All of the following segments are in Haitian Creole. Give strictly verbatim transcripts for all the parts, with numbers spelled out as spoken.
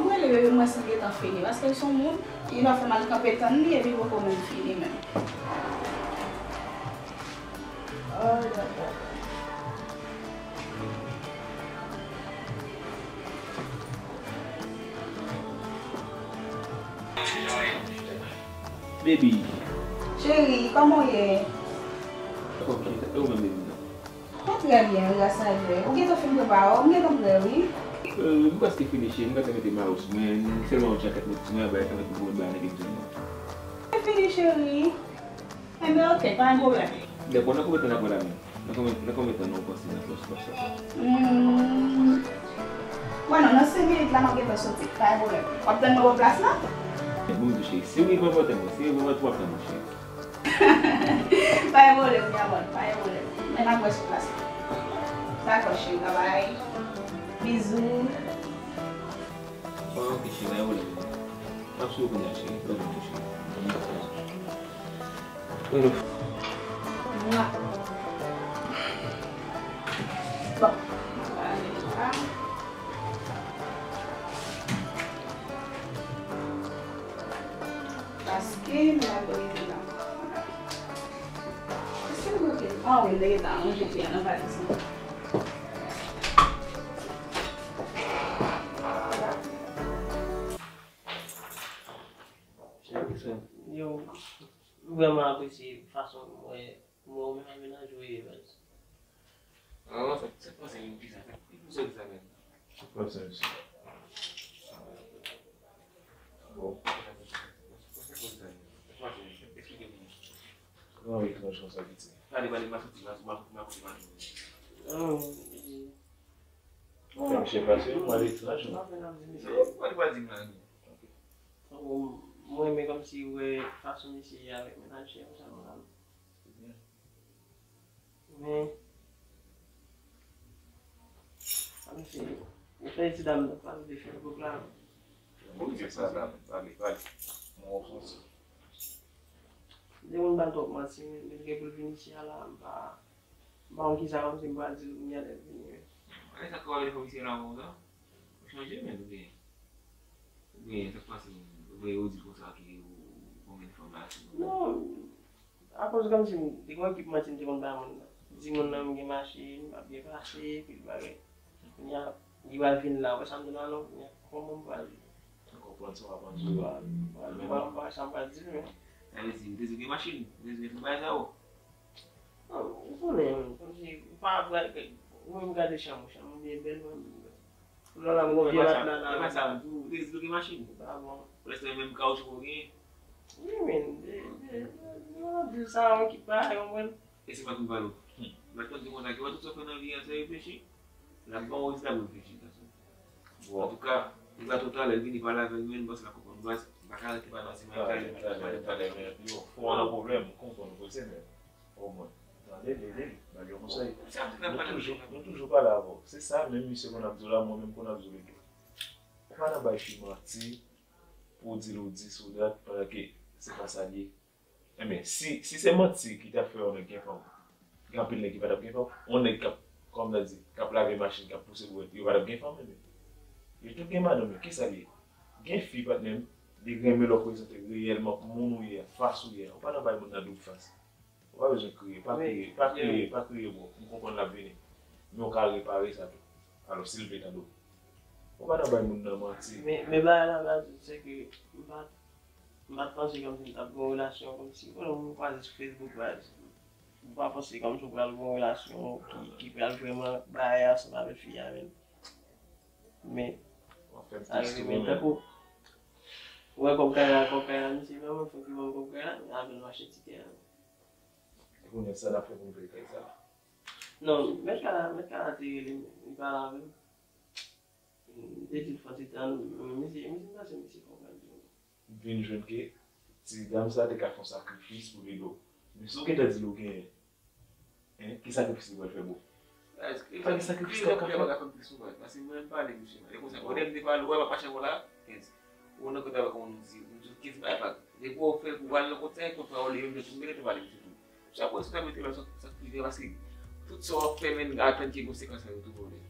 Mwen rele bebe m wè si l gentan fini, paske l se yon moun, li pa fè m al kanpe tann li, epi l poko menm fini menm. Baby. Cheri, kòman w ye? Ok, e ou menm, baby? Mwen trè byen, wi, gras a Dye. Ou gentan fin prepare w? M gentan prè, wi. Euh, m prèske fini, cheri. M gentan mete mayo sou mwen. Sèlman yon jakèt mwen, ti mwen, bay, mete pou mwen, bay, nèg yo. Mwen fini, cheri. Enben, ok, pa gen pwoblèm. Dakò, nan konbyen tan n ap wè la menm? Nan konbyen, nan konbyen tan nou panse nan pòs, pòs la? Hmm. Wè non, nan senk minit la, m ap gentan soti. Pa gen pwoblèm. W ap tann mwen bò plas la? Bon, m tou cheri. Si w rive anvan tan mwen, si w rive anvan tan mwen, w ap tann mwen, cheri. Pa gen pwoblèm, mi amor, pa gen pwoblèm. Men n ap wè sou plas la. Dakò, cheri, babay. Bizou. Bon, ok, cheri, pa gen pwoblèm. M ap sou ou kounye a, cheri. Love you, cheri. Mwa. Bon. Paske m la rive la. Èske m bloke? Ah wi, m te gentan ranje pye a nan valiz mwen. Yo, m vrèman apresye fason m wè, m wè w menm ak mennaj ou ye, baz. Ah, sa, sa panse vin pizza, sa, ki pou sòti sa menm? Sa panse, mesye. Bon. Sa etranj konsa, piti. Pale, pale, m a soti, m a, m a, m a koute, m a koute. Fè misye pase, ou pale etranj, non? Ou pale pa di m anyen. Ok. Bon, mwen renmen kòmsi wè fason misye ye avèk mennaj li an, sa mwen renmen. Men, kòmsi, ou fè ti dam nan pale de Facebook la. Ou di sa la, pale, pale. Mwen ofanse. Depi moun ba l twòp manti, men, men gen pou l vin isi a la, m pa, m pa konn kisa kòmsi m pral di l kounye a lè l vini, men. Ay, sa k ap fè w vin fè misye la konsa? Ou chanje, men, oubyen? Oubyen, sa k pase, oubyen yo di konsa ke ou konbyen fanm la, si nou. Non, akoz kòmsi m te gen yon ekip manti m te konn bay moun nan. Di moun nan m gen machin, m ap byen pase, epi bagay. Kounye a, li pral vin la, wè sa m di la non, kounye a, kòman m pral. M konprann sa w ap di. M pa, m pa, m pa, sa m pral di l, men. Sa vle di, m te di w gen machin, m te di w gen tout bagay sa yo. Non, ou konnen, kòmsi, ou pa pral, ou menm gade chanm ou, chanm ou byen bèl, mwen, lò la, m gon vye matelas la. E pa sa, m di w, ou te di w gen machin. Ah bon. Prèske menm kawoutchou ou genyen. Wi, men, de, de, de, de, de, sa, yon ekip bagay, ou konprann? E se pa tou m pale w. Hmm. Mèt konn di konsa, ki wè tout sa w fè nan vi a, se reflechi. L ap ban w rezilta pou reflechi, gason. Bon. Antouka, li pa twò ta, lè l vini pale avè m, men, bòs la konprann, bòs, m pa ka rete pale ansanm avè l, talè, talè, talè, men, yo, fò w nan pwoblèm, m konprann ou prese, men omwen, tande, ede l, ba l yon konsèy. Nou toujou, nou toujou pale avè w. Se sa, menm misye konn ap di w la, mwen menm konn ap di w li tou. Ou pa nan bay fi manti pou w di l ou dis ou dat, pandan ke se pa sa l ye. Enben, si, si se manti ki t ap fè yon nèg gen fanm, gen anpil nèg ki pa t ap gen fanm. Yon nèg k ap, kòm nan di, k ap lave machin, k ap pouse bwèt, yo pa t ap gen fanm, enben. Yo tout gen madanm yo. Kisa l ye? Gen fi, patnè m, li renmen lè w prezante reyèlman moun ou ye a, fas ou ye a. Ou pa nan bay moun nan doub fas. Ou pa bezwen kriye, pa kriye, pa kriye, pa kriye, bro. M konprann l ap vini. Men w ka repare sa tou. Alò, si l vle tande w. Ou pa nan bay moun nan manti. Men, men bagay la, baz, se ke m pa, m pa t panse kòmsi m t ap gen yon relasyon kòmsi, ou konnen moun kwaze sou Facebook, baz. Ou pa panse kòmsi w pral gen yon relasyon ki, ki pral vrèman bagay ansanm avèk fi a, men. Men, w ap fè m tris tou, men tankou, ou wè kòb kay la, kòb kay la, misye vrèman fòk li ban m kòb kay la, men apre l mache ti kè a. E kounye a, sa n ap fè pou n peye kay sa? Non, mèt kay la, mèt kay la te rele m, li pale avè m. M te di l fò ti tann, men misye, misye, m panse misye konprann tou. Vin jwenn ke ti dam sa te ka fè yon sakrifis pou l ede w. Men si w gentan di l ou genyen, en, ki sakrifis li pral fè pou ou? Pa gen sakrifis k ap ka fèt. Paske mwen menm pale misye, e konsa, lè m te pale, ou wè m ap mache ankò la, kenz. Ou nan kont avèk yon moun, di, m di kenz bay vag. Depi w fè pou w al nan kont sa, e kont sa w li menm tou, m gentan pale misye tou. Chapo, si w ta mete lòt sa, sa k pi byen, paske tout sa w ap fè, men, atann ke konsekans la yo tou konnen.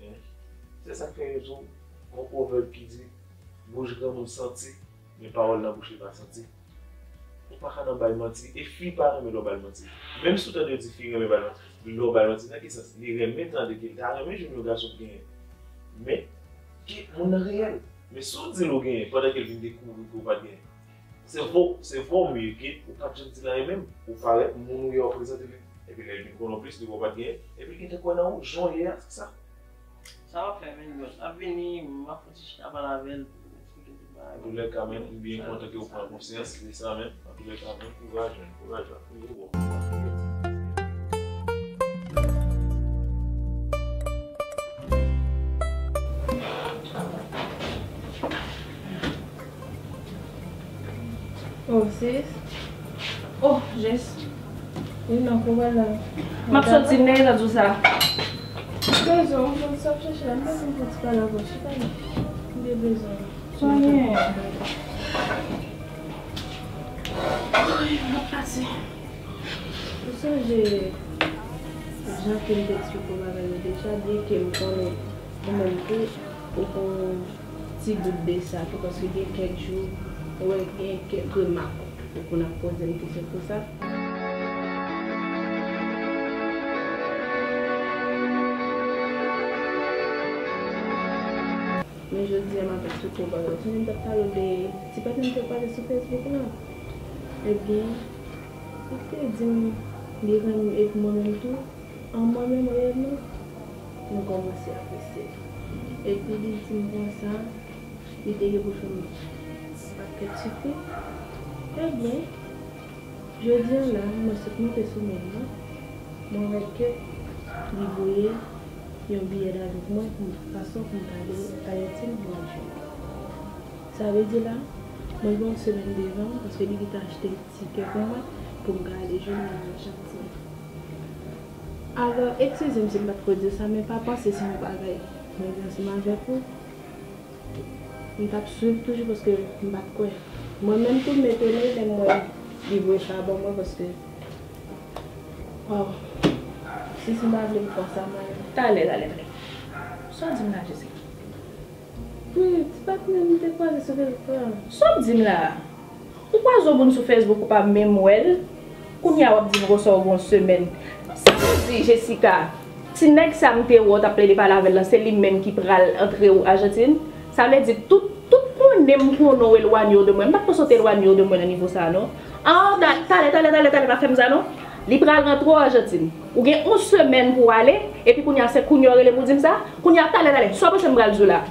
Hein? Se sa k fè yo di w, gon pwovèb ki di, bouch granmoun santi, men pawòl nan bouch li pa santi. Ou pa ka nan bay manti, e fi pa renmen lè w ba l manti. Menm si w tande yo di fi renmen bay manti, lè w ba l manti, nan ki sans? Li renmen tande ke l ta renmen jwenn yon gason k genyen. Men, ke moun nan reyèl. Men si w di l ou genyen, pandan ke l vin dekouvri ke w pa t genyen, se vo, se vo mye ke ou pa t janm di l anyen menm. Ou parèt, moun ou ye a w prezante li. Epi lè l vin konnen w plis, li wè w pa t genyen, epi l gentan kwè nan ou, jan w ye a, se sa. Sa w ap fè, men, bòs? Ap vini, m ap fouti chita pale avè l, eksplike tout bagay. Antoulèka, men, m byen kontan ke w pran konsyans de sa, men. Antoulèka, men, kouraj, men, kouraj, w ap rive bò. Oh, sis. Oh, Jess. Wi, non, pou wè la. M ap soti, m te gentan di w sa. Bezwen, m konn sa ap chèche la. M bezwen fè ti pale avè w. Chita la. M te bezwen. Sonnen. Ay, m ap pati. Ou sonje jan ke m te eksplike w bagay yo deja, byenke m konnen ou menm tou, ou gon ti dout de sa tou, paske gen kèk jou, ou wè gen kèk remak, ou konn ap poze m kesyon konsa. Men jodi a, m ap eksplike w bagay. Ou sonje m t ap pale w de ti patnè m te kwaze sou Facebook lan? Ebyen, li te di m li renmen m, epi mwen menm tou, an mwen menm reyèlman, m kòmanse apresye l. Epi li di m konsa, li te gen pou l fè m yon pakèt sipri. Ebyen, jodi a la, mwen sot monte sou men nan, mwen wè ke li voye yon biyè davyon pou mwen, pou m, fason pou m ka ale Ayiti nan mwa jen. Sa vle di la, mwen gen yon semèn devan m, paske li gentan achte tikè pou mwen, pou m ka ale jwenn li nan Ajantin. Alò, eskize m si m pa t ko di w sa, men pa panse se yon bagay mwen gen ansanm avèk ou. M t ap swiv toujou paske m pa t kwè. Mwen menm tou, m etone lè m wè li voye sa ban mwen paske, waw, si, si m pa vle m fè sa mwen. Talè, talè, talè. Sa w di m la, Jessica? Wi, ti patnè m te kwaze sou Facebook la. Sa w ap di m la a? Ou kwaze yon moun sou Facebook, ou pa menm wè l. Kounye a w ap di m konsa ou gen yon semèn. Sa vle di, Jessica, ti nèg sa m te wè w t ap plede pale avè l lan, se li menm ki pral antre w Ajantin? Sa vle di tout, tout konnen m konnen w elwanye w de mwen. M pa t panse w te elwanye w de mwen nan nivo sa a non. Ah, da-, talè, talè, talè, talè, pa fè m sa non. Li pral rantre w Ajantin. Ou gen yon semèn pou w ale, epi kounye a se kounye a w rele m pou di m sa? Kounye a, talè, talè, sa w panse m pral di w la?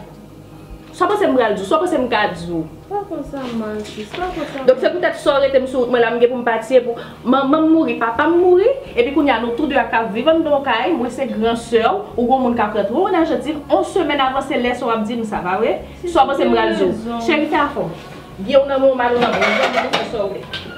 Sa w panse m pral di w? Sa w panse m ka di w? Pa konsa, Marcus, pa konsa. Donk, se poutèt sa w rete m sou wout mwen la, m gen pou m pati, epi w, manman m mouri, papa m mouri, epi kounye a, nou tou de a k ap viv anndan yon kay, mwen se gran sè w, ou gon moun k ap rantre w ann Ajantin, yon semèn avan, se lè sa w ap di m sa, pa vre? Sa w panse m pral di w? Cheri, fè afè w. Byen w nan men w, mal ou nan men w, ou fè sa w vle.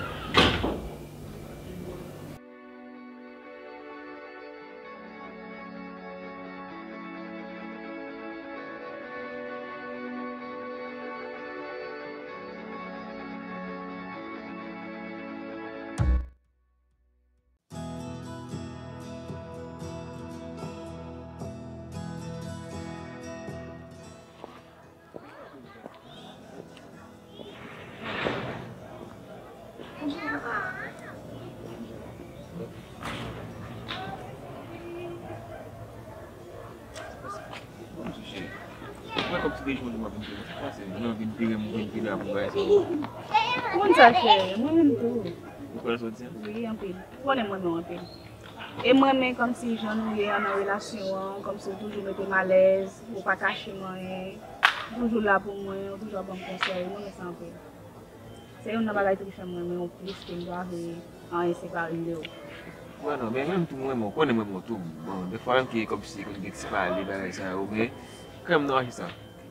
Mwen kòm ti de jou mwen vin pire, sa k pase? Mwen vin pire, mwen vin pire apre bagay sa yo. Moun sa cheri, mwen menm tou. Ou kwè l soti? Wi, anpil. Ou konnen mwen renmen w anpil. E m renmen kòmsi jan nou ye a nan relasyon an, kòmsi w toujou mete m alèz, ou pa kache m anyen, ou toujou la pou mwen, ou toujou ap ban m konsèy, mwen renmen sa anpil. Se youn nan bagay tou ki fè m renmen w plis ke m pa vle anyen separe m de ou. Wè non, men menm tou mwen renmen w, konnen mwen renmen w tou. Bon, dèfwa menm ke kòmsi konn gen ti pale bagay sa yo, men kanmenm nou aji sa.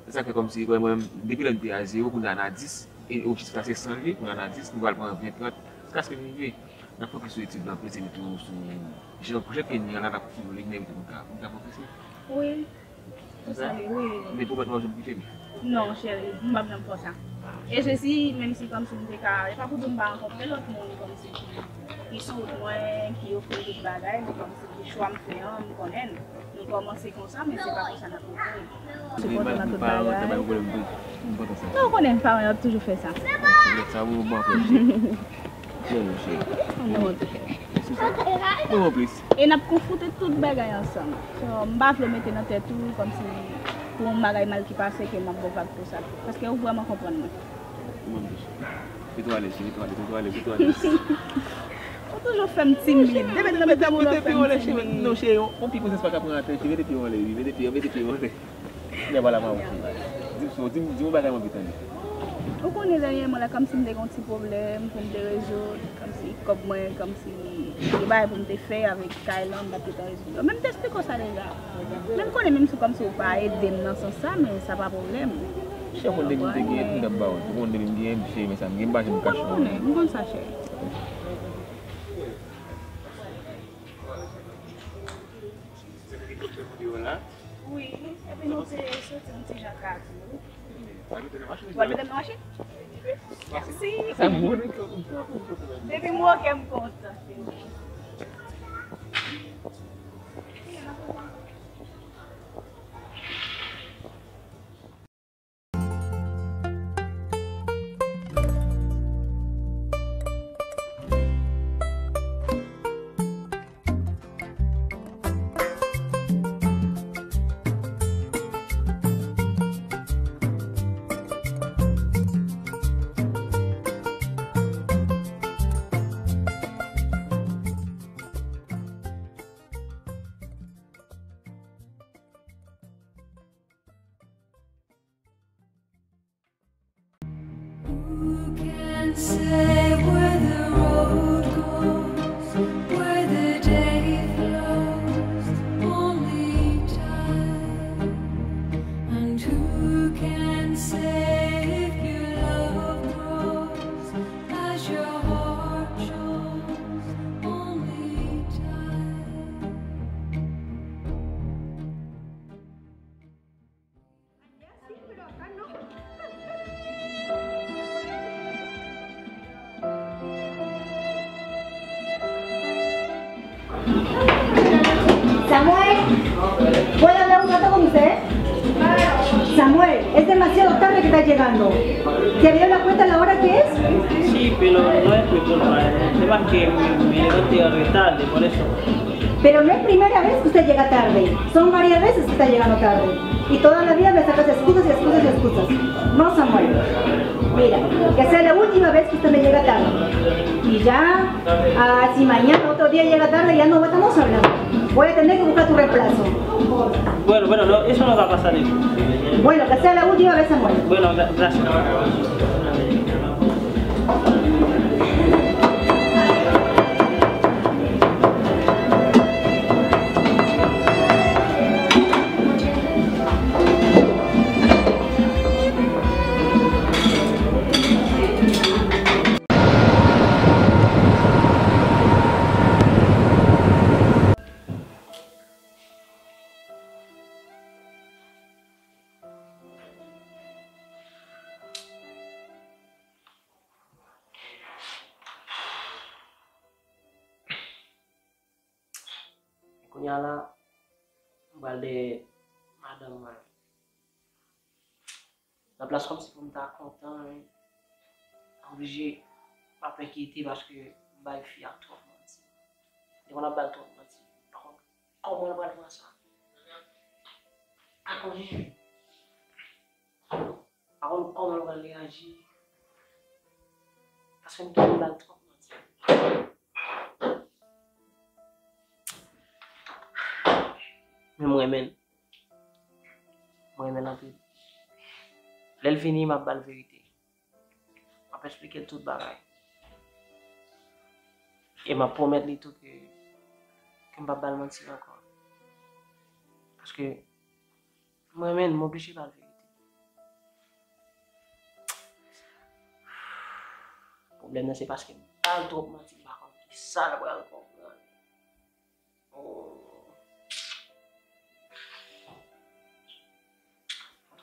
Se sa k fè kòmsi, wè mwen menm, depi lè m te a zewo, kounye a n a dis, e objektif la se san li, kounye a n a dis, nou pral pran ven, trant, jiskaske n rive. N ap fokis sou etid nou, ap eseye mete nou sou jan pwojè ke n gen an la, n ap kontinye li, men pou n ka, pou n ka pwogrese. Wi. Pou sa li, wi. Men pou mwen, nou janm kite m. Non, cheri, m p ap janm fè w sa. E se si, menm si kòmsi m te ka, e pa pou di m pa rankontre lòt moun kòmsi ki, ki soud mwen, ki ofri m tout bagay, men kòmsi ki chwa m fè an, m konnen l. Nou kòmanse konsa, men se pa konsa n ap rete. Sipòte m ak tout bagay. Non, ou konnen paran yo ap toujou fè sa. Sa vre, bon, frè. Kiyès ou, cheri? Mwen menm tou, cheri. Mwen menm plis. E n ap konfwonte tout bagay ansanm. So, m pa vle w mete nan tèt ou kòmsi pou yon bagay mal ki pase ke m ap ba w vag pou sa. Paske ou vrèman konprann mwen. Mwen menm tou, cheri. Mete w alèz, cheri, mete w alèz, mete w alèz, mete w alèz. Ou toujou fè m timid. Depi, depi, depi, depi w anlè, cheri, non, cheri, yon, yon ti kouzens pa ka pran atè, cheri, mete pye w anlè, wi, mete pye, mete pye w anlè. Lè pa la, pa wè. Di m, di m, di m yon bagay m anvi tande. Ou konnen dènyèman la, kòmsi m te gen yon ti pwoblèm pou m te rezoud, kòmsi kòb mwen, kòmsi gen bagay pou m te fè avèk kay lan, m pa t gentan rezoud yo. Men m te eksplike w sa deja. Men m konnen menm si kòmsi ou pa ede m nan sans sa, men sa pa pwoblèm. Chè, konn depi m te gen pou m t ap ba w. Ou konn depi m gen, chè, men sa m gen, m pa janm kache w. M konnen, m konn sa, chè. Wi, epi nou te soti yon ti jan ka tou. W ap mete m nan machin? Mèsi. Depi m oke, m kontan. Who can say where the road goes, where the day flows? Only time. And who can say if your love grows as your heart chose? Only time. Samuel, voy a hablar un rato con usted. Samuel, es demasiado tarde que está llegando. ¿Se había dado cuenta la hora que es? Sí, pero no es mi culpa. El tema es que me, me levanté tarde, por eso. Pero no es primera vez que usted llega tarde. Son varias veces que está llegando tarde. Y toda la vida me sacas excusas y excusas y excusas. No, Samuel. Mira, que sea la última vez que usted me llega tarde. Y ya, ah, si mañana otro día llega tarde, ya no estamos hablando. Voy a tener que buscar tu reemplazo. Bueno, bueno, no, eso no va a pasar. Bueno, que sea la última vez, Samuel. Bueno, gra-, gracias. Kounye a la, m pral dèyè madanm mwen. Nan plas kòmsi pou m ta kontan, m oblije ap enkyete paske m bay fi a twòp manti. Depi m ap ba l twòp manti, m pa konn kòman l pral pran sa. Pa konnen. Pa konn kòman l pral reyaji. Paske m toujou ba l twòp manti. Men m renmen l. M renmen l anpil. Lè l vini, m ap ba l verite. M ap eksplike l tout bagay. E m ap pwomèt li tou ke, ke m p ap ba l manti ankò. Paske m renmen l, m oblije ba l verite. Pwoblèm nan se paske m ba l twòp manti, m pa konn kisa l pral konprann. Oh.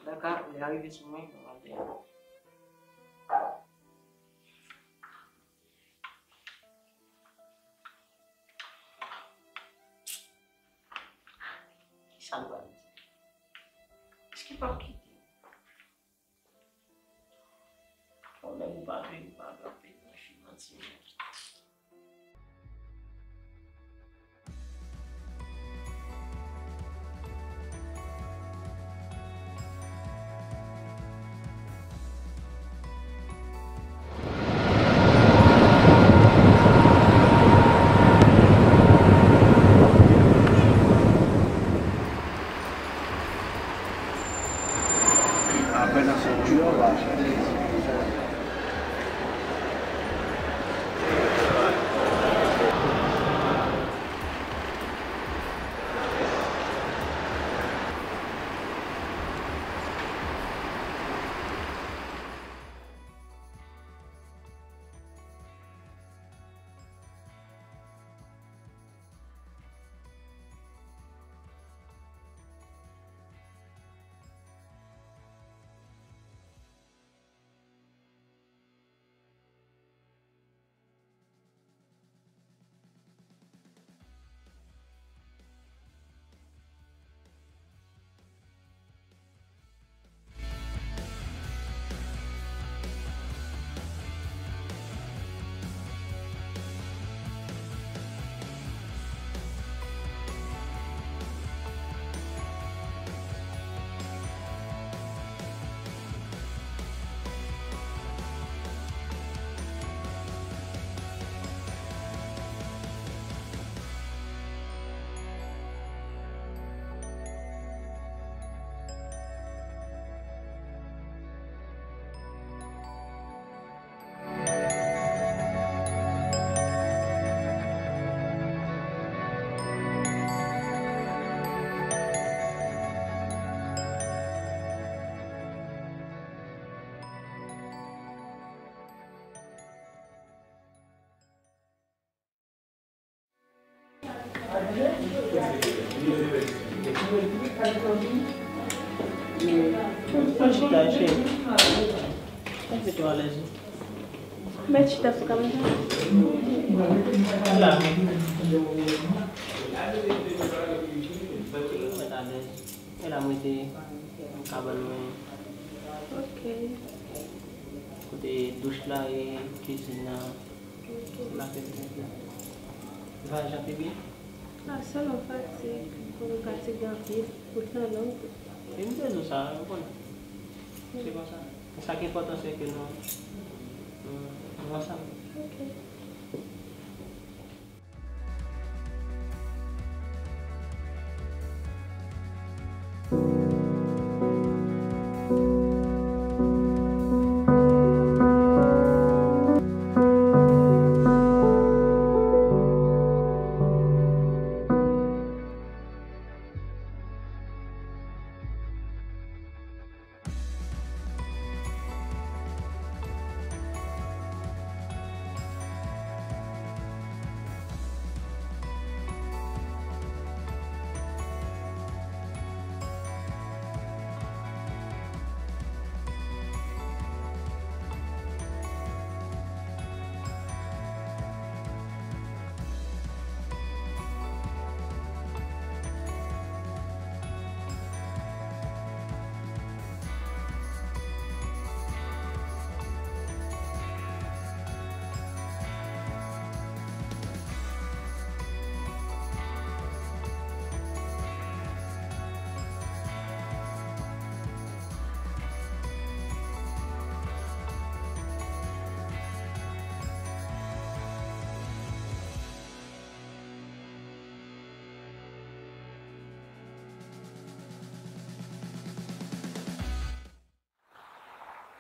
Antoulèka, lè a rive sou mwen, mwen pral dèyè. Èske p ap kite? Yon nèg ou pa vle, ou pa vle, ap pete nan chimè, timoun. Apre nan senti an, w a chèche. Mwen chita, cheri. Mete w alèz wi. Mèt chita sou kamera. La. Mèt alèz. E la mwen te kabann mwen. Ok. Kote douch la ye, kizin nan. Ok. Se la ke m te ye. Vwayaj la te byen? Ah, sèlman fatig, pou m fatige anpil, wout lan long. E m te di w sa, ou konnen. Se konsa. Sa ki enpòtan, se ke nou, nou, nou ansanm. Ok.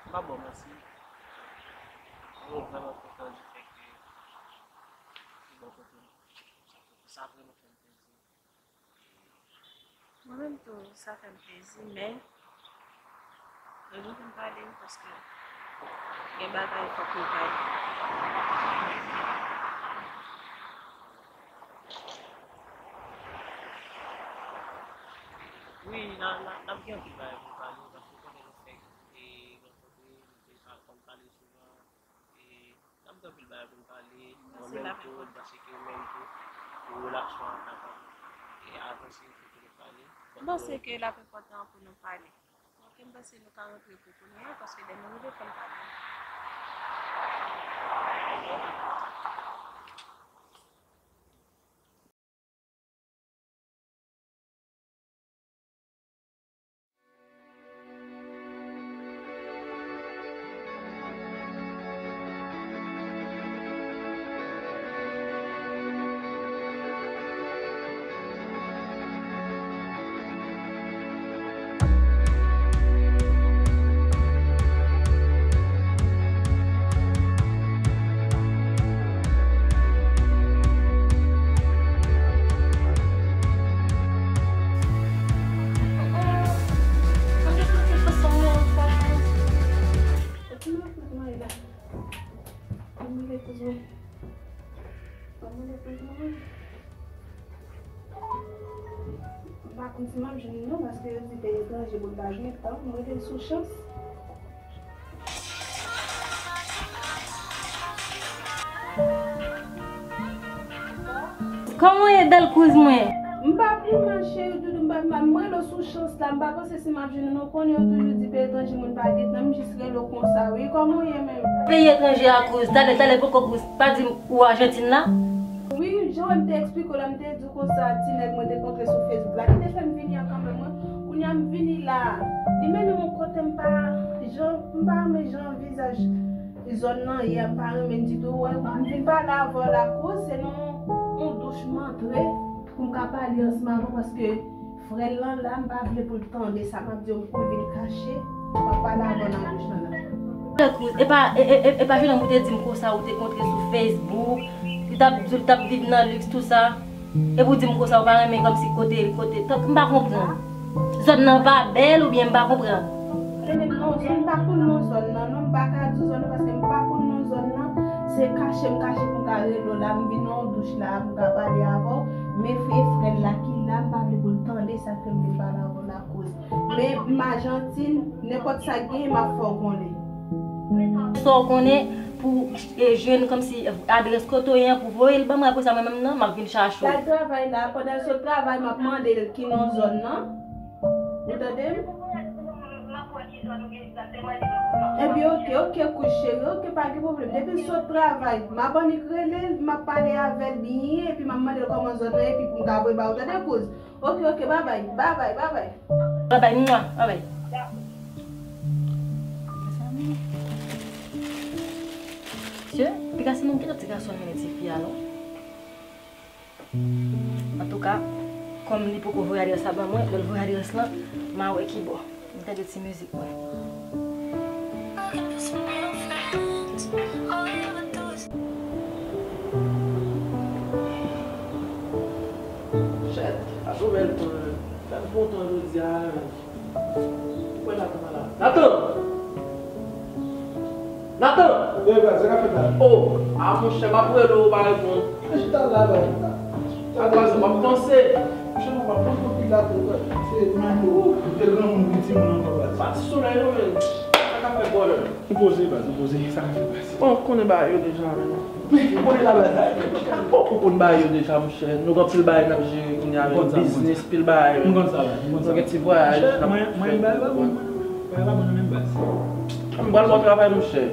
M pa ba w manti. Mwen vrèman kontan di fè ke li bò kote m. Sa vrèman fè m plezi. Mwen menm tou, sa fè m plezi, men nou gen pou n pale wi, paske gen bagay fòk nou pale. Wi, n a, n a, n ap gen anpil bagay pou n pale, paske ou konnen nou fèk, e, rankontre, nou te pa konn pale souvan, e, n ap gen anpil bagay pou n pale, mwen menm tou, m panse ke ou menm tou, pou relasyon an kapab, e, avanse, fòk nou pale. M panse ke l ap enpòtan pou nou pale. Ok, m panse nou ka rantre pou kounye a, paske lè nou rive, fò n pale. Ann mele kouz mwen. Ann mele kouz mwen. M pa konn si m ap jwenn li non, paske yo di peyi etranje moun pa jwenn tan, m rete sou chans. Kòman w ye, bèl kouz mwen? M pa pi mal, cheri doudou, m pa pi mal. M rele w sou chans la, m pa panse si m ap jwenn ou non. Konnen yo toujou di peyi etranje moun pa gen tan, m jis rele w konsa wi. Kòman w ye menm? Peyi etranje a kouz, talè, talè poko kouz, pa di m ou Ajantin la? Wi, jan m te eksplike w la, m te di w konsa, ti nèg mwen te kontre sou Facebook la, ki te fè m vini an kanmenm, wi. Kounye a m vini la, li mennen m yon kote m pa, jan, m pa renmen jan vizaj zòn nan ye a, m pa renmen ditou. Wè, m vin pale avè w la kouz, se nan yon douch m antre pou m ka pale ansanm avè w, paske frè l lan la, m pa vle pou l tande sa m ap di w, m kouri vin kache, m ap pale avè w nan douch lan la. Kouz, e pa, e, e, e, e pa jounen ou te di m konsa ou te kontre sou Facebook, li t ap di w l t ap viv nan liks, tou sa. Epi w di m konsa, ou pa renmen kòmsi kote, kote, tank, m pa konprann. Zòn nan pa bèl oubyen m pa konprann? Tande m non, zòn, m pa konn non zòn nan, non, m pa ka di w zòn nan, paske m pa konn non zòn nan. Se kache m kache pou m ka rele w la, m vin nan yon douch la, pou m ka pale avè w. Men frè, frè l la ki la, m pa vle pou l tande sa k fè m vin pale avè w la kouz. Men m Ajantin, nenpòt sa k genyen, m ap fè w konnen. Sa w konnen pou, e, jwenn kòmsi adrès kote w ye an pou voye l ban mwen, apre sa mwen menm nan, m ap vin chache w. L al travay la, pandan l sot travay, m ap mande l ki non zòn nan. Ou tande m? Ebyen, oke, oke, kouz cheri, oke, pa gen pwoblèm. Depi l sot travay, m ap annik rele l, m ap pale avè l byen, epi m ap mande l kòman zòn nan ye, epi pou m ka voye ba ou, tande, kouz? Oke, oke, babay, babay, babay. Babay, mwa, babay. Mesye, piga se moun ki ti gason mennen tifi a non. Antouka, kòm li poko voye adrès la ban mwen, lè l voye adrès lan, m a wè ki bò. M tande ti mizik mwen. Shit, a nouvèl tan, fè m kontan jodi a. Ou kwè Nathan pa la? Nathan! Nathan! Wi, baz, sa k ap fèt la? Oh, a monchè, m ap rele w, ou pa reponn. Mwen chita la, baz. Sa k pase, m ap panse. Monchè, m ap panse anpil la, baz. Se mwen, ou te granmoun, ou timoun ankò, baz. Pa ti solèy non, men. Sa k ap fèt, brother? Nou poze, baz, nou poze. Sa k ap fèt, baz? Bon, ou konnen bagay yo deja, men. Ou konnen la, baz. Bon, ou konn bagay yo deja, monchè. Nou gen anpil bagay n ap jere kounye a, men biznis, pil bagay, men. M konn sa, baz. M konn sa. Nou gen ti vwayaj n ap fè. Mwen, mwen, bagay pa bon, mwen. Bagay pa bon nan menm, baz. M pral bò travay, monchè.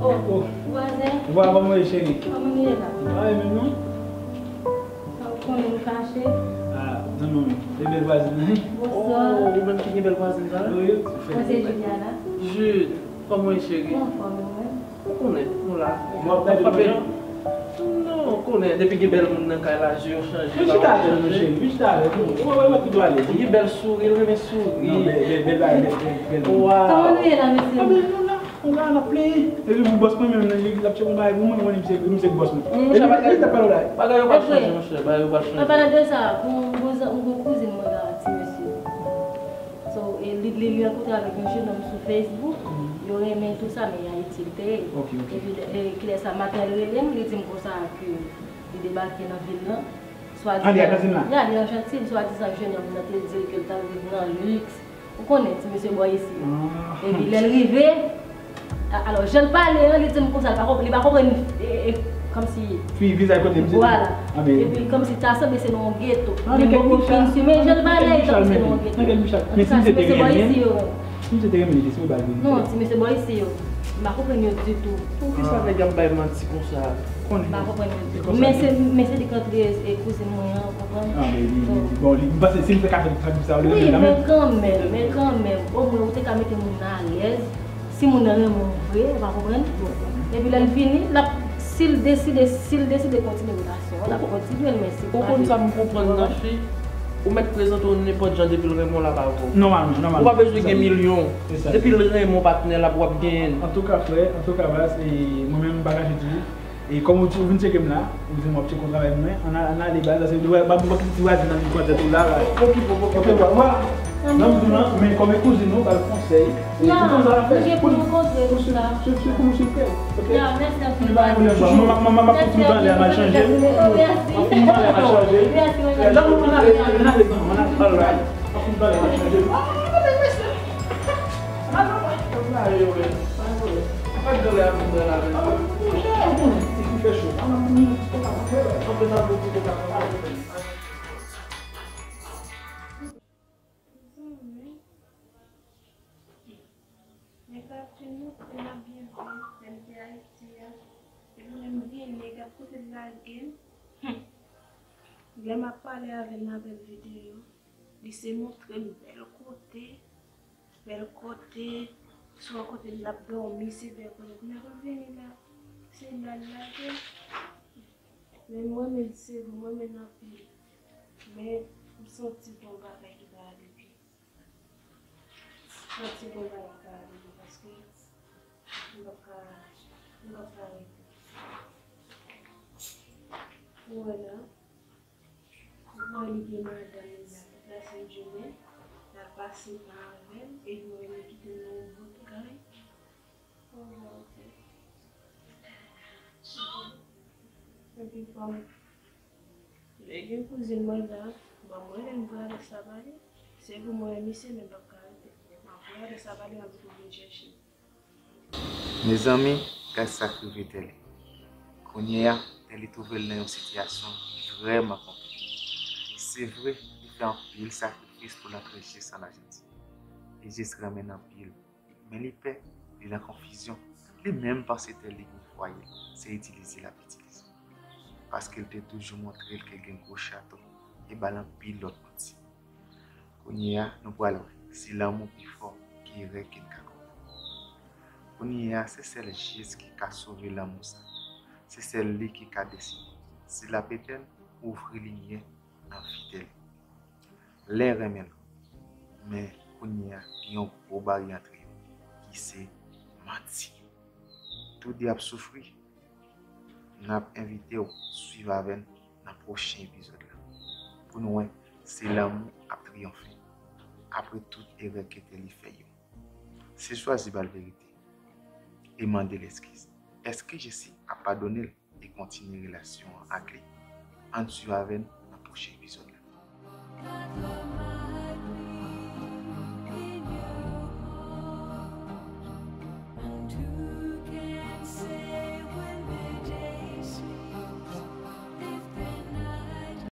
Oh, vwazen. Vwa, kòman w ye, cheri? Kòman nou ye la? M pa ye menm, non. Sa w konnen m kache? Ah, non, non, non. E bèl vwazin nan, wi. Bonswa. Oh, ou menm ki gen bèl vwazin sa? Wi, wi. Mwen se Juliana. Jude, kòman w ye, cheri? Mwen anfòm, e mwen? Ou konnen, nou la. Mwen ap gade mwen jan? Non, ou konnen, depi gen bèl moun nan kay la, je yo chanje. Vin chita avè m, non, cheri, vin chita avè m. Ou wè, wè, mwen ap tou alèz. Li gen bèl souri, li renmen souri. Non, bèl, bèl, bèl bagay, bèl, bèl, bèl moun. Waw. Kòman nou ye la, mesye? Ah, men nou la. Ou ka al ap plenyen. Epi pou bòs mwen menm nan, li ap tcheke yon bagay pou mwen, mwen menm se, li se bòs mwen. Epi li t ap pale w la. Bagay yo pral chanje, monchè, bagay yo pral chanje. An palan de sa, gon, gon, gon kouzin mwen la, ti mesye. So, e, li, li, li rankontre avèk yon jennonm sou Facebook, yo renmen tou sa, men Ayiti li te ye. Ok, ok. Epi, e, kilè sa maten an li rele m, li di m konsa ke li debake nan vil lan. Swadizan, ah, li Ajantin la? Ya, li Ajantin, swadizan jennonm nan te di l ke l t al viv nan liks. Ou konnen ti mesye bò isi. Ah. Epi lè l rive, a-, alò, jan l pale an, li di m konsa, li pa konp-, li pa konprann, e, e, Kòmsi. Fi vizaj kote m se. Vwala. Epi kòmsi ta sanble se nan yon geto. Men bon, pou fin simen, jan l pale, kòmsi se nan yon geto. Nan kèl Michal? Men si misye te renmen, si misye te renmen, li te sou bal vini. Non, ti mesye bò isi yo. M pa konprann yo ditou. Poukisa nèg ap bay manti konsa? Konnen. M pa konprann yo ditou. Men se, men se li k antre e kouzin mwen an, konprann? Ah, men li, li, li, bon, li, m panse si l fè ka fè sa, li wi, men kanmenm, men kanmenm, omwen ou te ka mete moun nan alèz. Si moun nan renmen w vre, ou pa konprann? Epi lè l vini, l ap, si l deside, si l deside kontinye relasyon an, l ap kontinye l, men se pa. Ou konn sa m konprann nan fi, ou mèt prezante w nenpòt jan depi l renmen w l ap avè w. Nòmalman, nòmalman. Ou pa bezwen gen milyon. Depi l renmen w patnè l ap, w ap genyen l. Antouka frè, antouka baz, e mwen menm m pa kache di w. E kòm ou di, ou vin tcheke m la, ou di m w ap tcheke yon travay pou mwen, ann a-, ann ale baz, paske m ap kite ti vwazen nan vin pran tèt ou la, la. Okipe w, okipe w. Nan m di w lan, men kòm e kouzin ou, ba l konsèy. E pou konn sa l ap fè, pou l, pou l swiv, swiv, swiv kòman w swiv kè l, oke? Mwen, mwen, mwen, m ap fout m anlè a, m al chanje. M ap fout m anlè a, m al chanje. Lanmou, ann ale, ann ale, ann ale, all right. M ap fout m anlè a, m al chanje. Mezanmi, nèg la fin montre m ap byen viv, lè m te Ayiti a, epi menm vye nèg ap kote l lage m. Lè m ap pale avè l nan apèl videyo, li se montre m bèl kote, bèl kote, swa kote l ap dòmi, se bèl kote. Kounye a pou l vini la, se la l lage m. Men m renmen l, se vre, m renmen l anpil. Men m santi gon bagay ki pa ale byen. M santi gon bagay ki pa ale byen paske m p ap ka, m p ap ka rete. Ou wè la, ou wè li gen madanm li la, tout lasent jounen, l ap pase tan avè l, epi mwen li kite m nan yon bout kay. Epi kòm lè gen kouzin mwen la, ban mwen lè m voye adrès la ba li. Se pou mwen wè misye, men m p ap ka rete. M ap voye adrès la ba li, m ap di pou vin chèche m. Mezanmi, gad sa k rive Tèli. Kounye a, Tèli twouve l nan yon sitiyasyon ki vrèman konplike. Se vre, li fè anpil sakrifis pou l antre jis ann Ayiti. Li jis renmen n anpil. Men li pè, li nan konfizyon. Li menm panse Tèli gen fwaye, se itilize l ap itilize. Paske l te toujou montre l ke l gen gwo chato e ba l anpil lòt manti. Kounye a, nou pral wè si lanmou pi fò ke erè ke n ka komèt. Kounye a, se sèl Jezi ki ka sove lanmou sa. Se sèl li ki ka deside si l ap etenn, ouvri limyè nan vi Tèli. Len renmen lòt. Men kounye a, gen yon gwo baryè antre yo, ki se manti. Toude ap soufri. N ap envite w swiv avè n nan pwochen epizòd la, pou n wè si lanmou ap triyonfe apre tout erè ke Tèli fè yo. Se chwazi ba l verite e mande l eskiz. Èske Jezi ap padone l e kontinye relasyon an ak li? Ann swiv avè n nan pwochen epizòd.